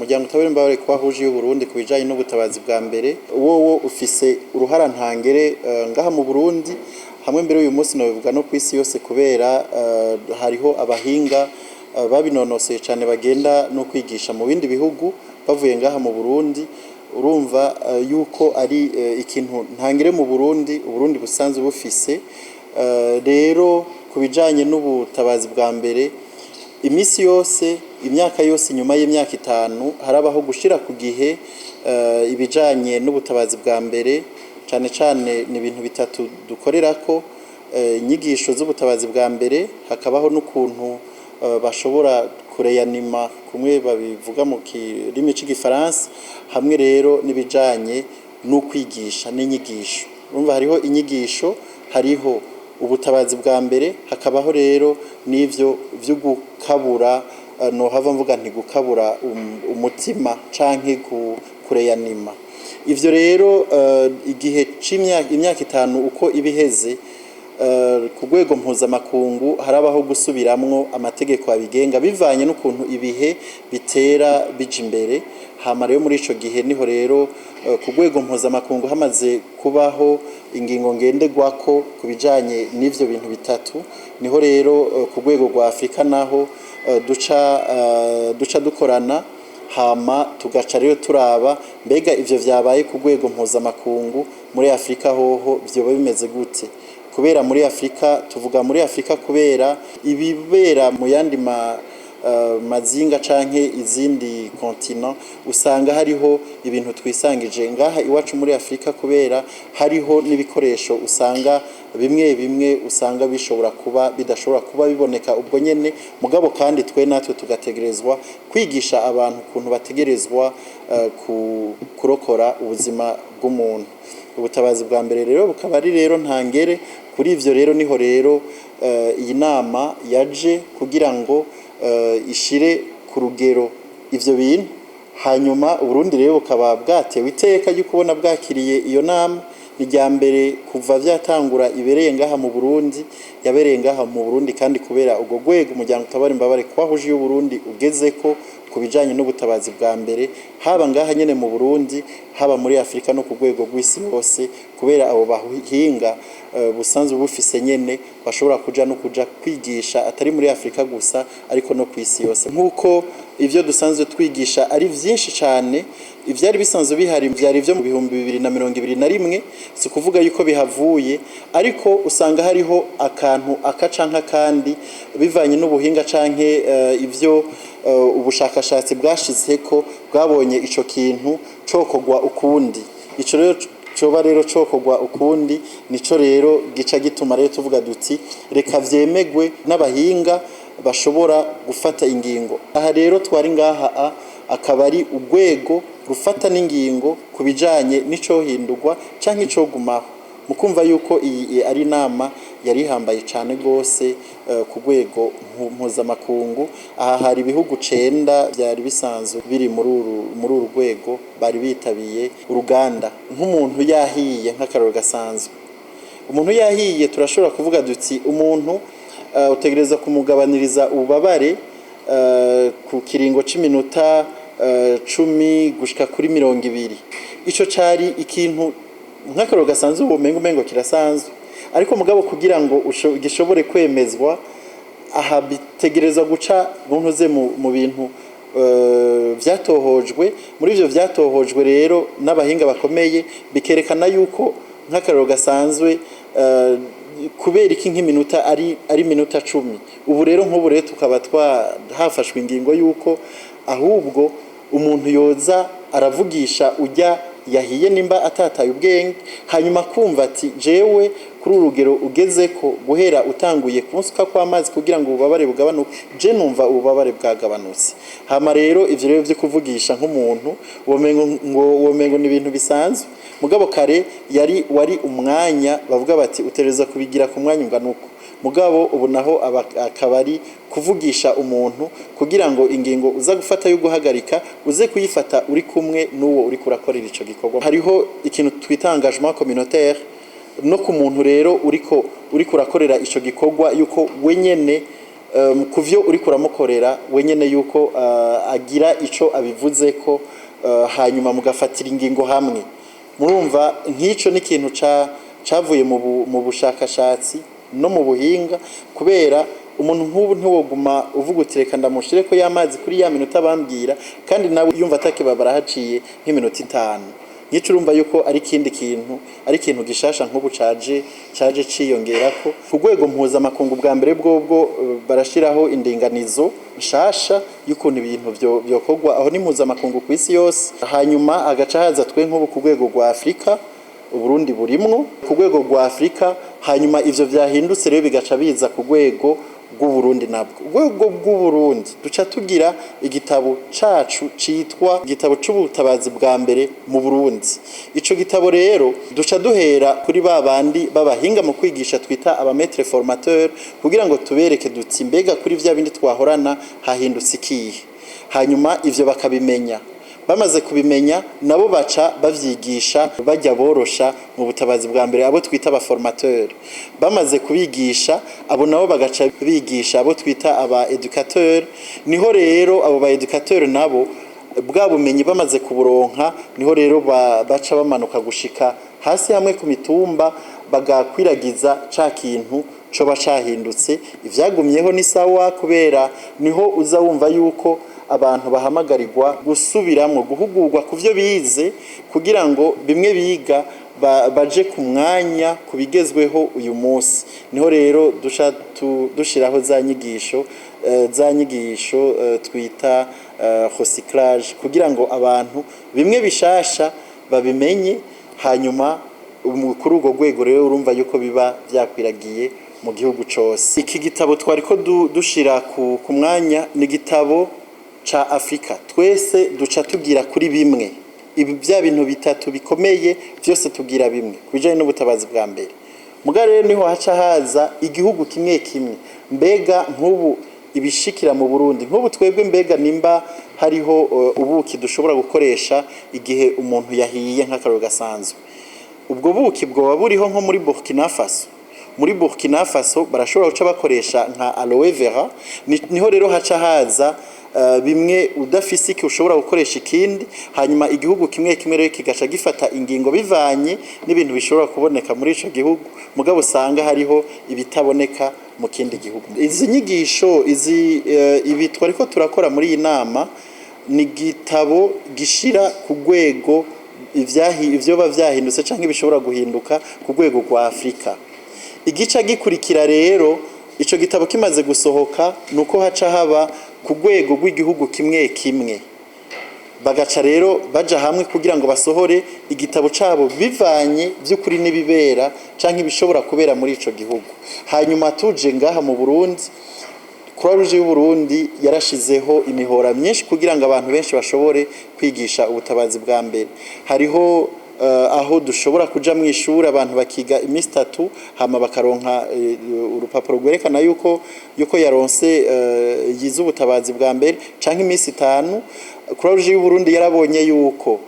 Umuryango utabara imbabare Croix Rouge y'u Burundi ku bijanye n'ubutabazi bwa mbere, wowo ufise uruhara ntangere ngaha mu Burundi, hamwe mbere uyu munsi nobivuga no kw'isi yose, kubera hariho abahinga babinonoseye cane bagenda no kwigisha mu bindi bihugu bavuye ngaha mu Burundi. Urumva yuko ari ikintu ntangere mu Burundi, Uburundi busanzwe bufise. Rero ku bijanye n'ubutabazi bwa mbere, imisi yose, imyaka yose, inyuma y'imyaka 5 harabaho gushira ku gihe ibijanye n'ubutabazi bwa mbere. Cane cane ni ibintu bitatu dukorerako: inyigisho z'ubutabazi bwa mbere, hakabaho n'ukuntu bashobora kureyanima kumwe babivuga mu kirimi c'igifaransa, hamwe rero n'ibijanye n'ukwigisha n'inyigisho. Urumva hariho inyigisho, hariho ubutabazi bwa mbere, hakabaho rero n'ivyo vyo gukabura, nohava mvuga nti gukabura umutima canke kureyanima. Ivyo rero igihe c'imyaka imyaka 5 uko ibiheze, ku rwego mpuzamakungu harabaho gusubiramwo amategeko abigenga bivanye n'ukuntu ibihe bitera bija imbere. Hama rero muri ico gihe niho rero ku rwego mpuzamakungu hamaze kubaho ingingo ngenderwako ku bijanye n'ivyo bintu bitatu, niho rero ku rwego rwa Afrika naho duca dukorana, hama tugaca rero turaba mbega ivyo vyabaye ku rwego mpuzamakungu, muri Afrika hoho vyoba bimeze gute? Kubera muri Afrika, tuvuga muri Afrika kubera ibibera mu yandi mazinga canke izindi continent usanga hariho ibintu twisangije ngaha iwacu muri Afrika, kubera hariho n'ibikoresho usanga bimwe bimwe usanga bishobora kuba bidashobora kuba biboneka ubwo nyene. Mugabo kandi twe natwe tugategerezwa kwigisha abantu ukuntu bategerezwa kurokora ubuzima bw'umuntu. Ubutabazi bwa mbere rero bukaba ari rero ntangere kuri ivyo. Rero niho rero iyi nama yaje kugira ngo ishire ku rugero ivyo bintu. Hanyuma Uburundi rero bukaba bwatewe iteka ryo kubona bwakiriye iyo nama. Ni irya mbere kuva vyatangura ibereye ngaha mu Burundi, yabereye ngaha mu Burundi, kandi kubera urwo rwego umuryango utabara imbabare Croix Rouge y'u Burundi ugezeko ku bijanye n'ubutabazi bwa mbere, haba ngaha nyene mu Burundi, haba muri Afrika no ku rwego rw'isi yose, kubera abo bahinga busanzwe bufise nyene bashobora kuja no kuja kwigisha atari muri Afrika gusa ariko no kw'isi yose. Nk'uko ivyo dusanzwe twigisha ari vyinshi cane, ivyari bisanzwe bihari vyari vyo mu 2021. Si ukuvuga yuko bihavuye, ariko usanga hariho akantu aka canke akandi bivanye n'ubuhinga canke ivyo ubushakashatsi bwashizeko bwabonye ico kintu cokorwa ukundi. Ico rero coba rero cokorwa ukundi, nico rero gica gituma rero tuvuga duti reka vyemegwe n'abahinga bashobora gufata ingingo. Aha rero twari ngaha akaba ari urwego rufata n'ingingo ku bijanye n'icohindurwa canke icogumaho. Mukumva yuko iyi ari inama yari ihambaye cane gose ku rwego mpuzamakungu. Aha hari ibihugu 9 vyari bisanzwe biri muri uru rwego bari bitabiye uruganda. Nk'umuntu yahiye, nk'akarorero gasanzwe, umuntu yahiye, turashobora kuvuga duti umuntu utegereza kumugabaniriza ububabare ku kiringo c'iminota 10 gushika kuri 20. Ico cari ikintu nk'akarorero gasanzwe womenga umengo kirasanzwe, ariko mugabo kugira ngo gishobore kwemezwa aha bitegereza guca buntuze mu bintu vyatohojwe. Muri ivyo vyatohojwe rero n'abahinga bakomeye, bikerekana yuko nk'akarorero gasanzwe kubera iki nk'iminota ari minota 10. Ubu rero nk'ubu rero tukaba hafashwe ingingo yuko ahubwo umuntu yoza aravugisha ujya yahiye nimba atataye ubwenge, hanyuma kumva ati jewe kuri urugero ugeze ko guhera utanguye kunsuka kw'amazi kugira ngo ububabare bugabanuke, je numva ububabare bwagabanutse. Hama rero ivyo rero vyo kuvugisha nk'umuntu womengo ni ibintu bisanzwe, mugabo kare yari wari umwanya bavuga bati utereza kubigira ku mwanya ungana uko. Mugabo ubu naho akaba ari kuvugisha umuntu kugira ngo ingingo uza gufata yo guhagarika uze kuyifata uri kumwe n'uwo uri kurakorera ico gikorwa. Hariho ikintu twita engagement communautaire no ku muntu rero uriko kurakorera ico gikorwa, yuko wenyene ku vyo uriko uramukorera wenyene, yuko agira ico abivuzeko, hanyuma mugafatira ingingo hamwe. Murumva nk'ico ni ikintu cavuye mu bushakashatsi no mu buhinga, kubera umuntu nk'ubu ntiwoguma uvuga uti: "Reka ndamushire ko y'amazi kuri ya minota bambwira", kandi nawe yumva atakibabara haciye nk'iminota 5. Nk'ico urumva yuko ari ikindi kintu, ari ikintu gishasha nk'ubu caje ciyongerako. Ku rwego mpuzamakungu, bwa mbere bwobwo barashiraho indinganizo nshasha y'ukuntu ibintu vyokorwa. Aho ni mpuzamakungu, ku isi yose. Hanyuma hagaca haza twe nk'ubu ku rwego rwa Afurika, Uburundi burimwo ku rwego rwa Afurika. Hanyuma ivyo vyahindutse rero bigaca biza ku rwego rw'Uburundi nabwo. Urwego rw'Uburundi duca tugira igitabo cacu citwa igitabo c'ubutabazi bwa mbere mu Burundi. Ico gitabo rero duca duhera kuri ba bandi b'abahinga mu kwigisha twita aba maître formateur, kugira ngo tubereke duti: "Mbega kuri vya bindi twahorana hahindutse ikihe?" Hanyuma ivyo bakabimenya. Bamaze kubimenya, nabo baca bavyigisha bajya borosha mu butabazi bwa mbere, abo twita aba formateur. Bamaze kubigisha, abo nabo bagaca bigisha abo twita aba éducateur. Niho rero abo ba éducateur nabo bwa bumenyi bamaze kuburonka, niho rero baca bamanuka gushika hasi hamwe ku mitumba, bagakwiragiza ca kintu coba cahindutse. Ivyagumyeho ni sawa, kubera niho uza wumva yuko abantu bahamagarirwa gusubiramwo guhugurwa ku vyo bize, kugira ngo bimwe biga baje ku mwanya ku bigezweho uyu munsi. Niho rero duca dushiraho za nyigisho twita recyclage, kugira ngo abantu bimwe bishasha babimenye. Hanyuma kuri urwo rwego rero urumva yuko biba vyakwiragiye mu gihugu cose. Iki gitabo twariko dushira ku mwanya ni igitabo ca Afrika. Twese duca tugira kuri bimwe ibi, bya bintu bitatu bikomeye byose tugira bimwe ku bijanye n'ubutabazi bwa mbere. Muga rero niho haca haza igihugu kimwe kimwe. Mbega nk'ubu ibishikira mu Burundi, nk'ubu twebwe, mbega nimba hariho ubuki dushobora gukoresha igihe umuntu yahiye, nk'akaroro gasanzwe, ubwo buki bwoba buriho nko muri Burkina Faso? Muri Burkina Faso barashobora guca bakoresha nka aloe vera. Niho rero haca haza bimwe udafise iki ushobora gukoresha ikindi. Hanyuma igihugu kimwe kimwe rero kigaca gifata ingingo bivanye n'ibintu bishobora kuboneka muri ico gihugu, mugabo usanga hariho ibitaboneka mu kindi gihugu. Izi nyigisho izi, ibi twariko turakora muri iyi nama, ni igitabo gishira ku rwego ivyoba vyahindutse canke bishobora guhinduka ku rwego rwa Afrika. Igica gikurikira rero, ico gitabo kimaze gusohoka, nuko haca haba ku rwego rw'igihugu kimwe kimwe, bagaca rero baja hamwe kugira ngo basohore igitabo cabo bivanye by'ukuri n'ibibera canke ibishobora kubera muri ico gihugu. Hanyuma tuje ngaha mu Burundi, Croix Rouge y'u Burundi yarashizeho imihora myinshi kugira ngo abantu benshi bashobore kwigisha ubutabazi bwa mbere. Hariho aho dushobora kuja mu ishuri, abantu bakiga iminsi 3, hama bakaronka urupapuro rwerekana yuko yaronse yize ubutabazi bwa mbere, canke iminsi 5. Croix Rouge y'u Burundi yarabonye yuko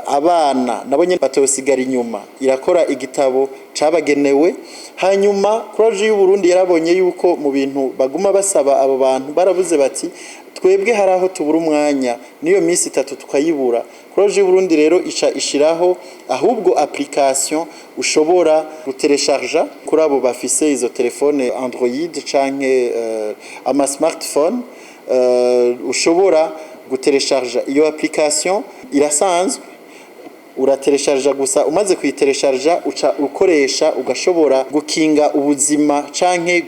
abana nabo nyene batosigara inyuma, irakora igitabo cabagenewe. Hanyuma Croix Rouge y'u Burundi yarabonye yuko mu bintu baguma basaba abo bantu, barabuze bati: "Twebwe hari aho tubura umwanya, niyo minsi 3 tukayibura." Croix Rouge y'u Burundi rero ica ishiraho ahubwo application ushobora gutelecharja kuri abo bafise izo telefone Android canke ama smartphone. Ushobora gutelecharja iyo application, irasanzwe, uratelecharja gusa. Umaze kuyitelecharja, uca ukoresha, ugashobora gukinga ubuzima canke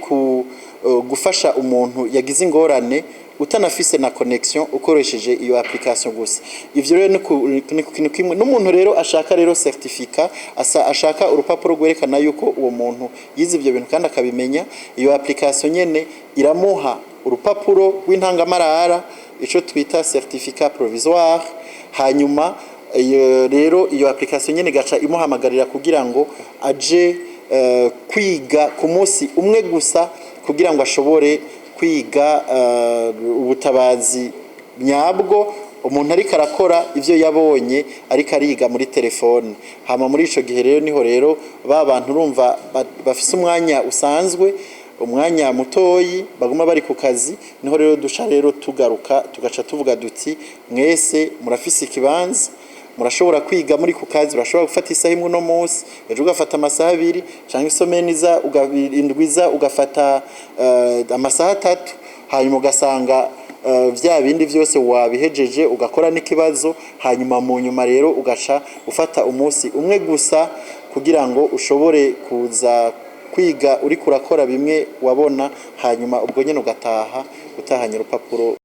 gufasha umuntu yagize ingorane utanafise na connexion, ukoresheje iyo application gusa. Ivyo rero ni ku kintu kimwe n'umuntu rero ashaka rero certificat, asa ashaka urupapuro rwerekana yuko uwo muntu yize ivyo bintu kandi akabimenya, iyo application nyene iramuha urupapuro rw'intangamarara, ico twita certificat provisoire. Hanyuma iyo rero, iyo application nyene gaca imuhamagarira kugira ngo aje kwiga ku munsi umwe gusa, kugira ngo ashobore kwiga ubutabazi nyabwo, umuntu ariko arakora ivyo yabonye ariko ariga muri telefone. Hama muri ico gihe rero niho rero ba bantu urumva bafise umwanya usanzwe. Umwanya mutoyi baguma bari ku kazi, niho rero duca rero tugaruka tugaca tuvuga duti: "Mwese murafise ikibanza, murashobora kwiga muri ku kazi. Urashobora gufata isaha imwe uno munsi, ejo ugafata amasaha 2, canke isomeni iza indwi iza ugafata amasaha 3." Hanyuma ugasanga vya bindi vyose wabihejeje, ugakora n'ikibazo. Hanyuma mu nyuma rero ugaca ufata umunsi umwe gusa kugira ngo ushobore kuza kwiga uriko urakora bimwe wabona. Hanyuma ubwo nyene ugataha utahanye urupapuro.